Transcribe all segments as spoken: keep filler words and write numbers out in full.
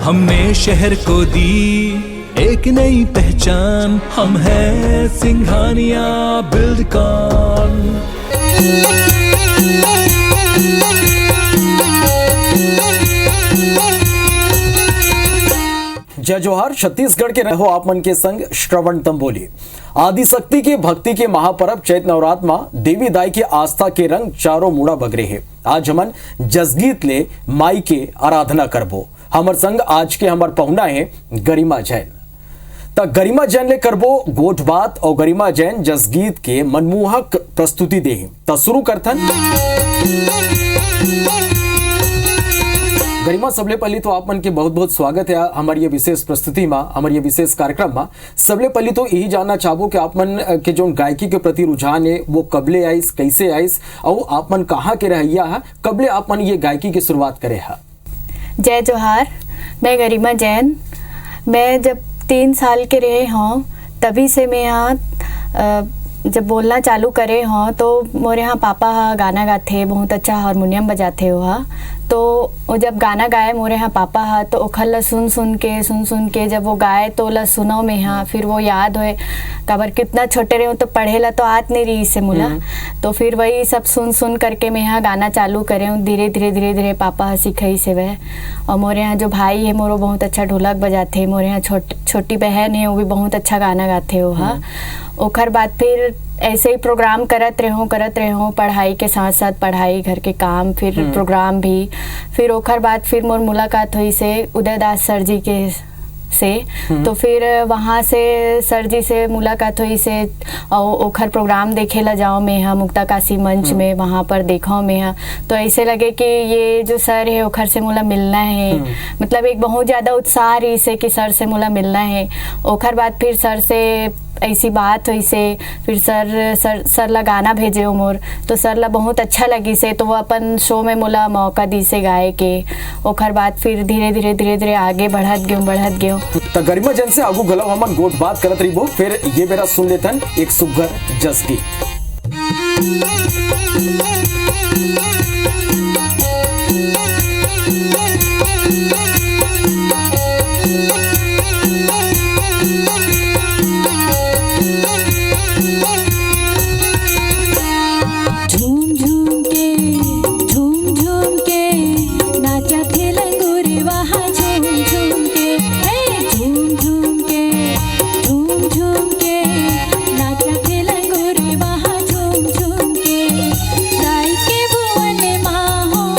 हमने शहर को दी एक नई पहचान, हम हैं सिंघानिया बिल्डकॉन। जय जोहार, छत्तीसगढ़ के रहो आप मन के संग श्रवण तंबोली। आदिशक्ति के भक्ति के महापर्व चैत नवरात म देवी दाई के आस्था के रंग चारों मुड़ा बगरे हे। आज हमन जसगीत ले माई के आराधना करबो। हमर संग आज के हमर पहुना हे गरिमा जैन। त गरिमा जैन ले करबो गोठ बात अउ गरिमा जैन जसगीत के मनमोहक प्रस्तुति देही। त शुरू करथन। गरिमा, सबले पहली तो आप मन के बहुत-बहुत स्वागत हे हमर ये विशेष प्रस्तुति मा, हमर ये विशेष कार्यक्रम मा। सबले पहली तो यही जानना चाहबो कि आप मन, अ, के जोन गायकी के प्रति रुझान हे, वो कब ले आइस, कैसे आइस, अउ आप मन कहाँ के रहइया हा, कब ले आप मन ये गायकी के शुरुआत करे हा? जय जोहार, मैं गरिमा जैन। मैं जब तीन साल के रहे हौं, तभी से मैं यहाँ, अ, जब बोलना चालू करे हौं, तो मोरे यहाँ पापा हा गाना गाथे, बहुत अच्छा हारमोनियम बजाथे वो हा। तो वो जब गाना गाए मोरे यहाँ पापा हा, तो ओखर ला सुन सुन के, सुन सुन के, जब वो गाए, तो ओला सुनव मैं हा, फिर वो याद होए, काबर कि उतना छोटे रहे हौं, तो पढ़े ला तो आत नहीं रहिस हे मोला। हम्म। तो फिर वही सब सुन सुन करके मैं यहाँ गाना चालू करे हौं, धीरे धीरे, धीरे धीरे पापा हा सिखाइस हे वह। और मोरे यहाँ जो भाई हे, मोरो बहुत अच्छा ढोलक बजाथे। मोरे यहाँ छोट-, छोटी बहन हे, वो भी बहुत अच्छा गाना गाथे वो हा। हम्म। ओखर बाद फिर ऐसे ही प्रोग्राम करत रहे हौं, करत रहे हौं, पढ़ाई के साथ साथ पढ़ाई, घर के काम, फिर हम्म। प्रोग्राम भी। फिर ओखर बाद फिर मोर मुलाकात होइस हे उदय दास सर जी के से। हम्म। तो फिर वहाँ से सर जी से मुलाकात होइस हे, और ओखर प्रोग्राम देखे ला जाओ मैं हा मुक्ता काशी मंच हम्म। में, वहाँ पर देखो मैं हा। तो ऐसे लगे कि ये जो सर हे, ओखर से मोला मिलना हे। हम्म। मतलब, एक बहुत ज्यादा उत्साह रहिस हे कि सर से मोला मिलना हे। ओखर बाद फिर सर से ऐसी बात होइस हे, फिर सर, सर, सर ला गाना भेजे हो मोर, तो सर ला बहुत अच्छा लगिस हे, तो वो अपन शो में मोला मौका दिस हे गाए के। ओखर बाद फिर धीरे धीरे, धीरे धीरे आगे बढ़त गेहूँ, बढ़त गेहूँ। त गरिमा जैन से आगू घलो हमन गोठ बात करत रहिबो, फिर ये बेरा सुन लेथन एक सुग्घर जसगीत। झूम झूम के, झूम झूम के, नाचथे लंगूर वहाँ झूम झूम के, हे झूम झूम के, झूम झूम के, नाचथे लंगूर वहाँ झूम झूम के, गाय के भुवन मा हो,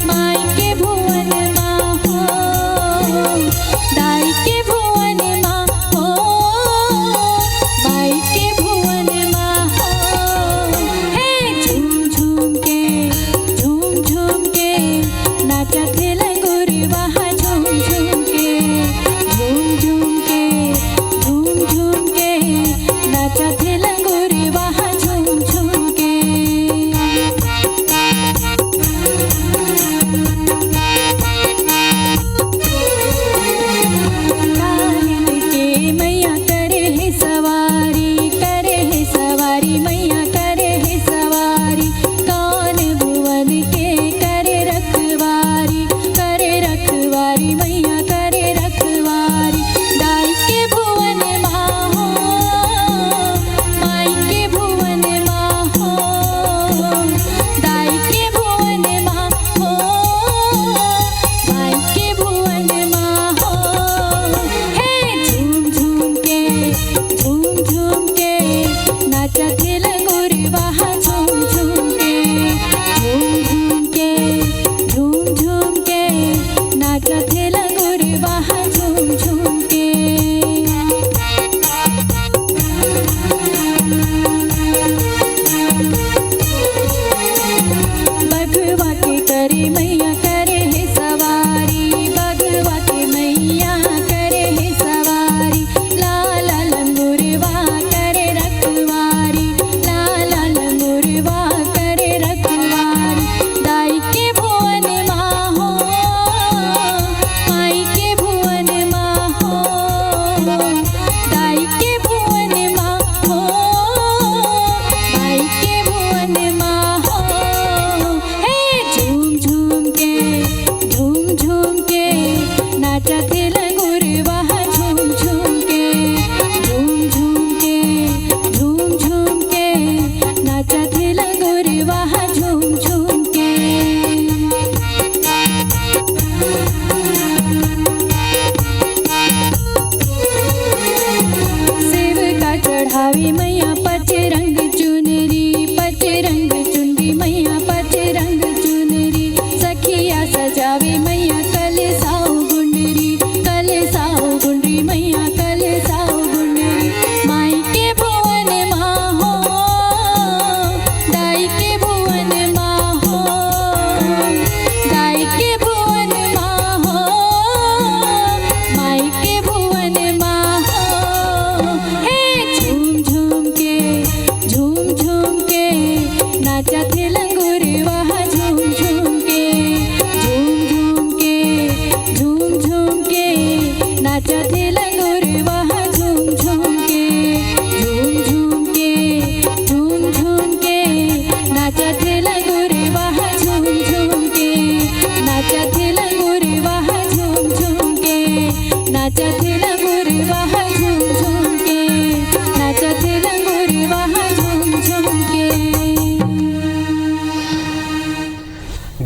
माई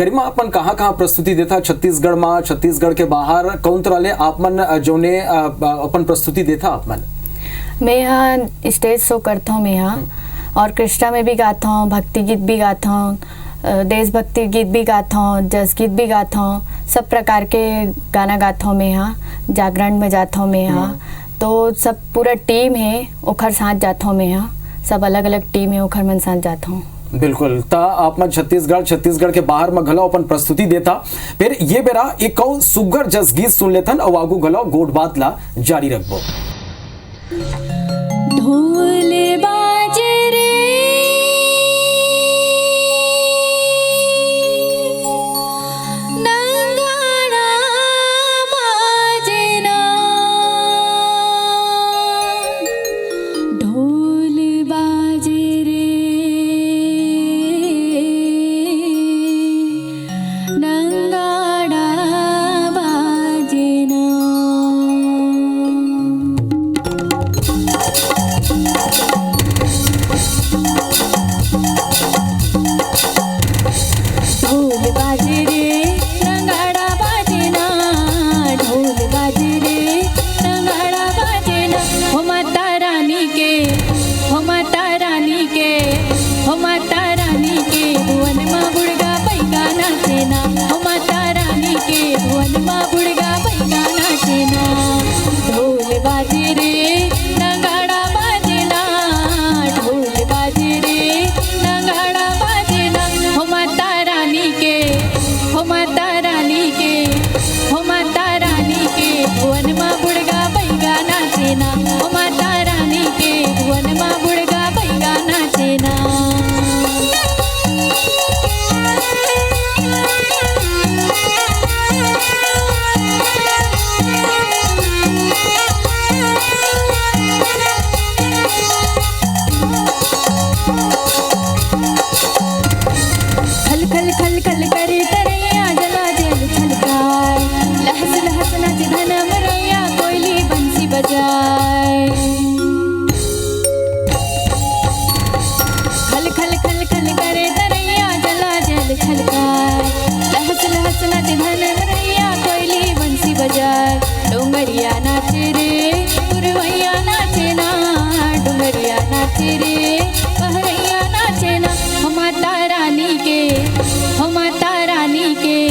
गरिमा, आप मन कहाँ-कहाँ प्रस्तुति देथा छत्तीसगढ़ मा, छत्तीसगढ़ के बाहर, कौन तरह ले आप मन, अ, जोने, अ, अ, अपन प्रस्तुति देथा आप मन? मैं यहाँ stage show करथौं, मैं यहाँ हम्म। Orchestra में भी गाथौं, भक्ति गीत भी गाथौं, अ, देशभक्ति गीत भी गाथौं, जस गीत भी गाथौं, सब प्रकार के गाना गाथौं मैं यहाँ, जागरण में जाथौं मैं यहाँ। हम्म। तो सब पूरा team हे, ओखर साथ जाथौं मैं यहाँ, सब अलग-अलग team हे, ओखर मन साथ जाथौं। बिल्कुल, त आप मन छत्तीसगढ़, छत्तीसगढ़ के बाहर म घलो अपन प्रस्तुति देथा। फेर ये बेरा एक अउ सुग्घर जस गीत सुन लेथन अउ आगू घलो गोठ बात ला जारी रखबो। ढोल बाजे रे, नगाड़ा बाजे ना, ढोल बाजे रे, नगाड़ा बाजे ना। ढोल बाजे रे, नगाड़ा बाजे ना, ढोल बाजे रे, नगाड़ा बाजे ना। हो माता रानी के, हो माता रानी के, हो माता रानी के भुवन मा बुढ़गा बैगा नाचे ना। हो माता रानी के भुवन मा बुढ़गा बैगा नाचे ना। ढोल बाजे रे, नगाड़ा बाजे ना, ढोल बाजे रे, नगाड़ा बाजे ना। हो माता रानी के, हो माता रानी के, हो माता रानी के भुवन मा बुढ़गा बैगा नाचे ना। हो माता रानी के भुवन मा बुढ़गा बैगा नाचे ना। खल खल खल खल करे तरैया, जला जल छलकाय। लहस लहस नाचे धन मरैया, कोयली बंसी बजाय। खल खल खल खल करे तरैया, जला जल छलकाय। लहस लहस नाचे धन मरैया, कोयली बंसी बजाय। डोंगरिया नाचे रे, पुरवैया नाचे ना, डोंगरिया नाचे रे, पहरैया नाचे ना। हो माता रानी के, हो माता रानी के,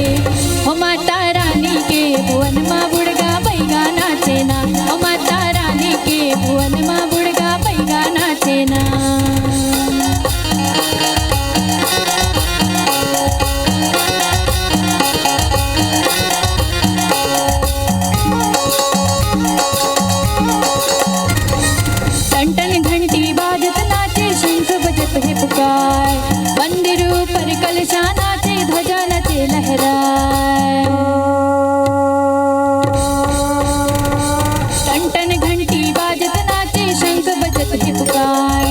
हो माता रानी के भुवन मा बुढ़गा बैगा नाचे ना। हो माता रानी के भुवन मा बुढ़गा बैगा नाचे ना। टन टन घंटी बाजत नाचे, शंख बजत हे पुकार। मंदिर ऊपर कलशा नाचे, ध्वजा नाचे लहराए। टन टन घंटी बाजत नाचे, शंख बजत हे पुकार।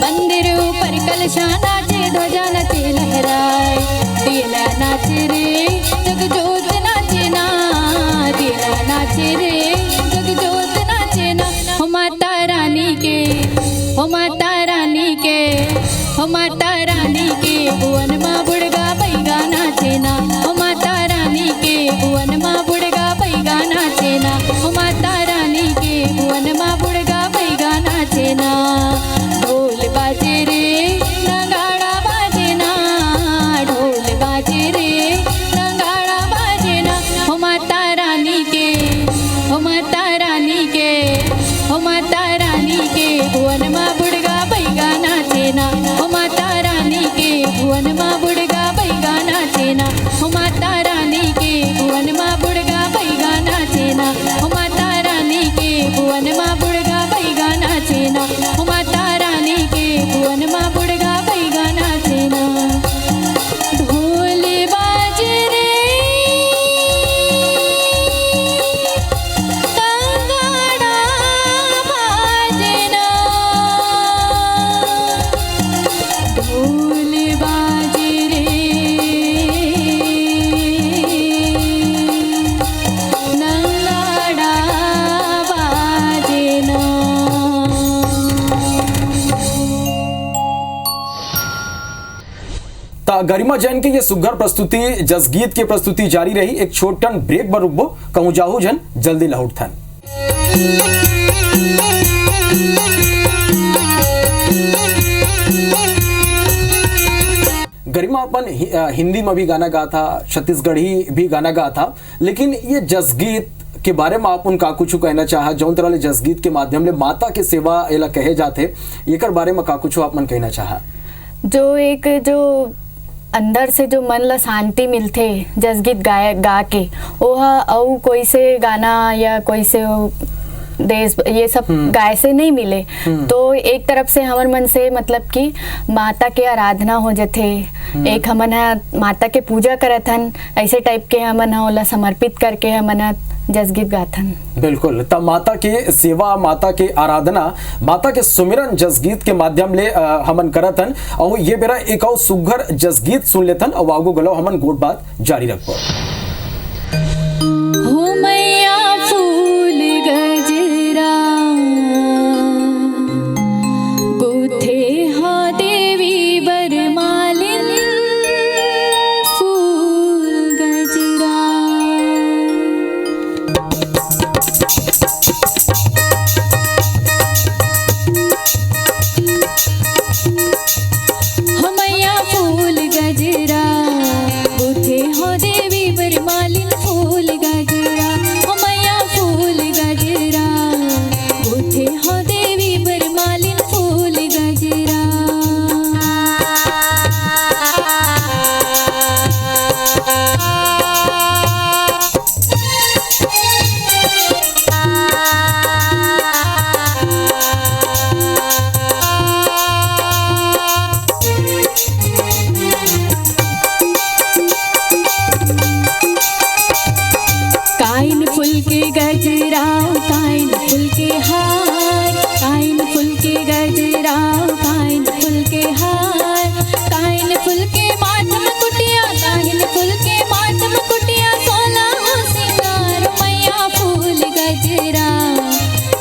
मंदिर ऊपर कलशा नाचे, ध्वजा नाचे लहराए। दीना नाचे रे, जगजोत नाचे ना, दीना नाचे रे, जगजोत नाचे ना। हो माता रानी के, हो माता रानी के, हो माता रानी के भुवन मा बुढ़गा बैगा नाचे ना। हो माता रानी के भुवन मा बुढ़गा बैगा नाचे ना। हो माता रानी के भुवन मा बुढ़गा बैगा नाचे ना। ढोल बाजे रे, नगाड़ा बाजे ना, ढोल बाजे रे, नगाड़ा बाजे ना। हो माता रानी के, हो माता रानी के, हो माता रानी के भुवन मा बुढ़गा बैगा नाचे ना। हो माता रानी गरिमा जैन के ये सुघर प्रस्तुति, जसगीत के प्रस्तुति जारी रही। एक छोटकन ब्रेक बर रुकबो, कहूँ जाहू झन, जल्दी लहुटथन। गरिमा अपन हि-, अ, हिंदी में भी गाना गाथा, छत्तीसगढ़ी भी गाना गाथा, लेकिन ये जसगीत के बारे में आप मन का कुछ कहना चाहा, जौन तरह ले जसगीत के माध्यम ले माता के सेवा एला कहे जाथे, एकर बारे में का कुछ आप मन कहना चाहा? जो एक, जो अंदर से जो मन ला शांति मिलथे जसगीत गाय, गा के, ओह अउ कोई से गाना या कोई से देश, ये सब हम्म। गाय से नहीं मिले। हम्म। तो एक तरफ से हमर मन से, मतलब कि माता के आराधना हो जथे, हम्म। एक हमन ह माता के पूजा करत हन, ऐसे टाइप के हमन ह ओला समर्पित करके हमन ह जसगीत गाथन। बिल्कुल, त माता के सेवा, माता के आराधना, माता के सुमिरन जसगीत के माध्यम ले, अ, हमन करत हन। अउ ये बेरा एक अउ सुघर जसगीत सुन लेथन, अउ आगू घलो हमन गोठ बात जारी रखबो। हो मैया फूल गजरा, गुथे हो देवी बरमालिन फूल गजरा। हो मैया फूल गजरा, गुथे हो देवी बरमालिन फूल गजरा। हो मैया फूल गजरा, गुथे हो देवी बरमालिन फूल गजरा। काइन फूल के गजरा, काइन फूल के हार, काइन फूल के गजरा, काइन फूल के हार, काइन फूल के माथ मुकुटिया, काइन फूल के माथ मुकुटिया, सोला हो सिंगार, मैया फूल गजरा,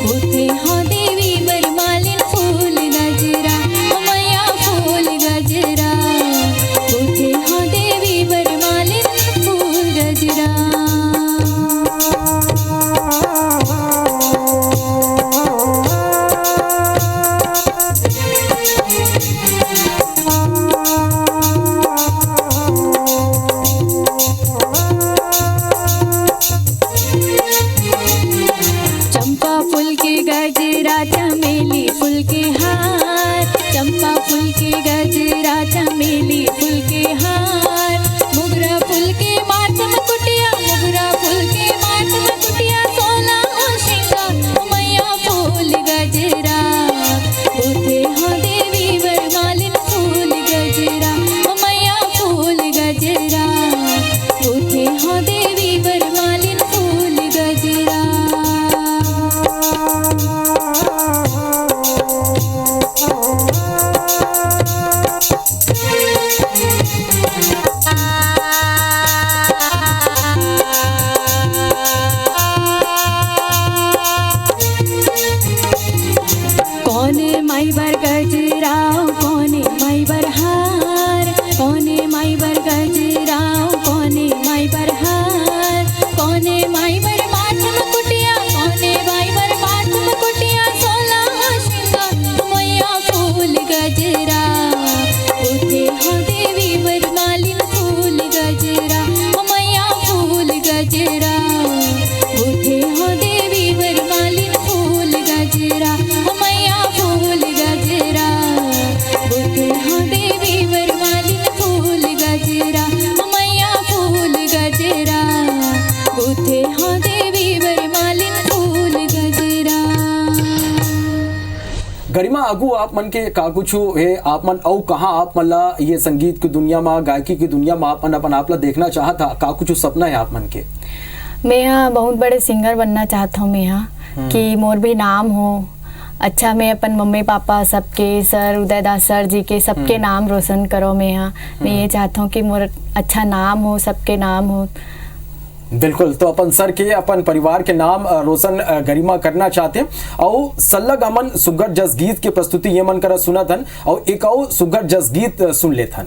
गुथे हो देवी बरमालिन फूल गजरा, मैया फूल गजरा, गुथे हो देवी बरमालिन फूल गजरा। चंपा फूल के गजरा, चमेली फूल के हार, चंपा फूल के गजरा, चमेली फूल के हार, मोगरा फूल के माथ मुकुटिया, मोगरा फूल के माथ मुकुटिया, सोला हो सिंगार, मैया फूल गजरा, गुथे हो देवी बरमालिन फूल गजरा, मैया फूल गजरा, गुथे हो देवी बरमालिन फूल गजरा। कोने माई बर गजरा, कोने माई बर हार, कोने माई बर गजरा, कोने माई बर हार, कोने माई बर माथ मुकुटिया, कोने माई बर माथ मुकुटिया, सोला हो सिंगार, मैया फूल गजरा, गुथे हो देवी बरमालिन फूल गजरा, मैया फूल गजरा, गुथे हो देवी बरमालिन फूल गजरा, मैया फूल गजरा, गुथे हो देवी बरमालिन फूल गजरा, मैया फूल गजरा, गुथे हो देवी बरमालिन फूल गजरा। गरिमा, आगू आप मन के का कुछ हे, आप मन अउ कहाँ आप मन ला ये संगीत की दुनिया मा, गायकी की दुनिया मा आप मन अपन आप ला देखना चाहत हा, का कुछ सपना हे आप मन के? मैं हा बहुत बड़े सिंगर बनना चाहत हूँ। मैं हा हम्म। कि मोर भी नाम हो अच्छा, मैं अपन मम्मी पापा सबके, सर उदय दास सर जी के, सबके हम्म। नाम रोशन करो। मैं हा मैं ये हम्म। चाहत हूँ कि मोर अच्छा नाम हो, सबके नाम हो। बिल्कुल, तो अपन सर के, अपन परिवार के नाम, अ, रोशन, अ, गरिमा करना चाहते हैं। अउ सल्लग हमन सुघर जसगीत के प्रस्तुति ये मन करा सुनत हन, अउ एक अउ सुघर जसगीत, अ, सुन लेत हन।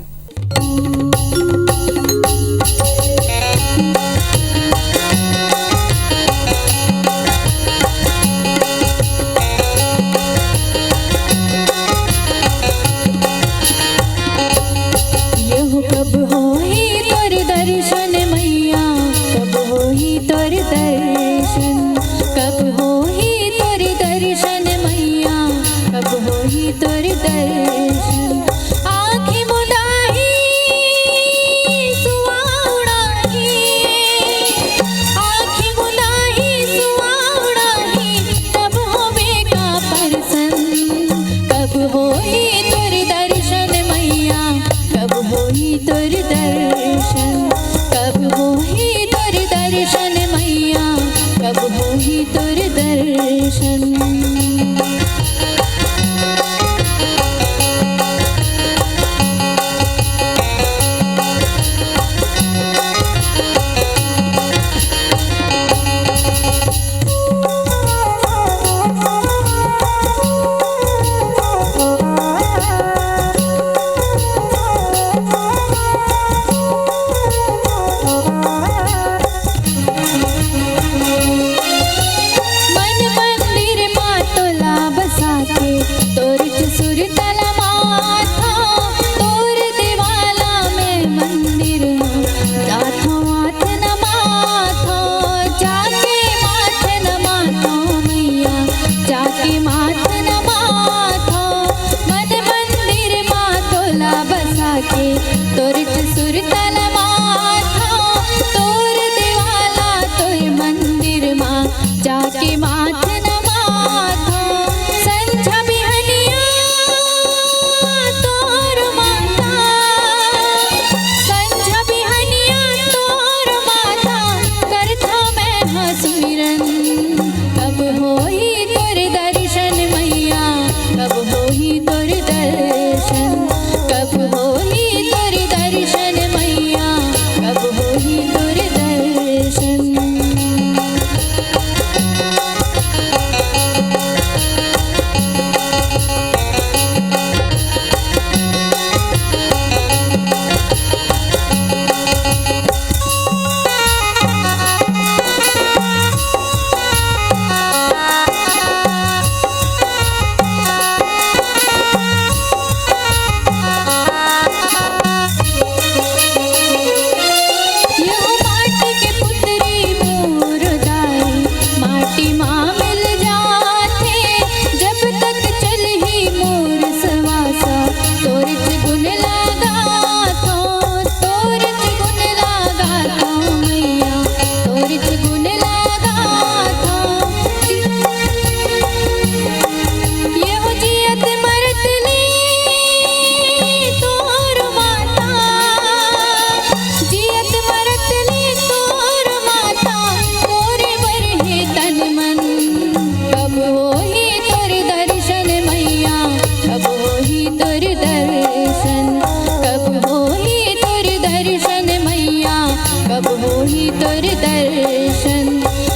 दर्शन।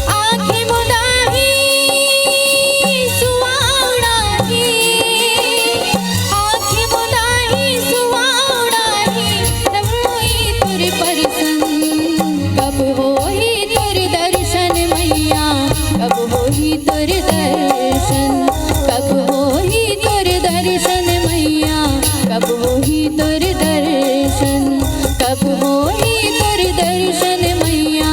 आँखी मुंदाही सुहावना हे, आँखी मुंदाही सुहावना हे, कब होही तोर परसन, कब होही तोर दर्शन मैया, कब होही तोर दर्शन, कब होही तोर दर्शन मैया, कब होही तोर दर्शन, कब होही तोर दर्शन मैया,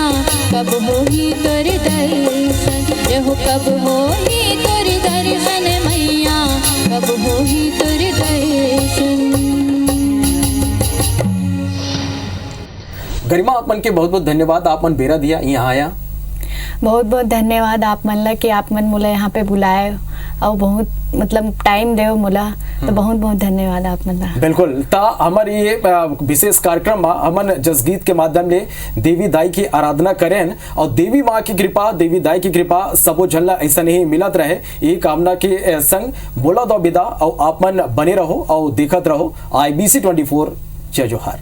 कब होही तोर दर्शन, एहो कब होही तोर दर्शन मैया, कब होही तोर दर्शन। गरिमा, आप मन के बहुत बहुत धन्यवाद, आप मन बेरा दिया, यहाँ आया। बहुत बहुत धन्यवाद आप मन ला कि आप मन मोला यहाँ पे बुलाए और बहुत, मतलब, टाइम देव मोला, तो बहुत बहुत धन्यवाद आप मन ला। बिल्कुल, त हमर ये अ, विशेष कार्यक्रम में हमन जसगीत के माध्यम ले देवी दाई की आराधना करेन और देवी माँ की कृपा, देवी दाई की कृपा सबो झन ला ऐसा नहीं मिलत रहे, ये कामना के अ, संग मोला दो विदा और आप मन बने रहो और देखत रहो आईबीसी ट्वेंटी फोर। जय जोहार।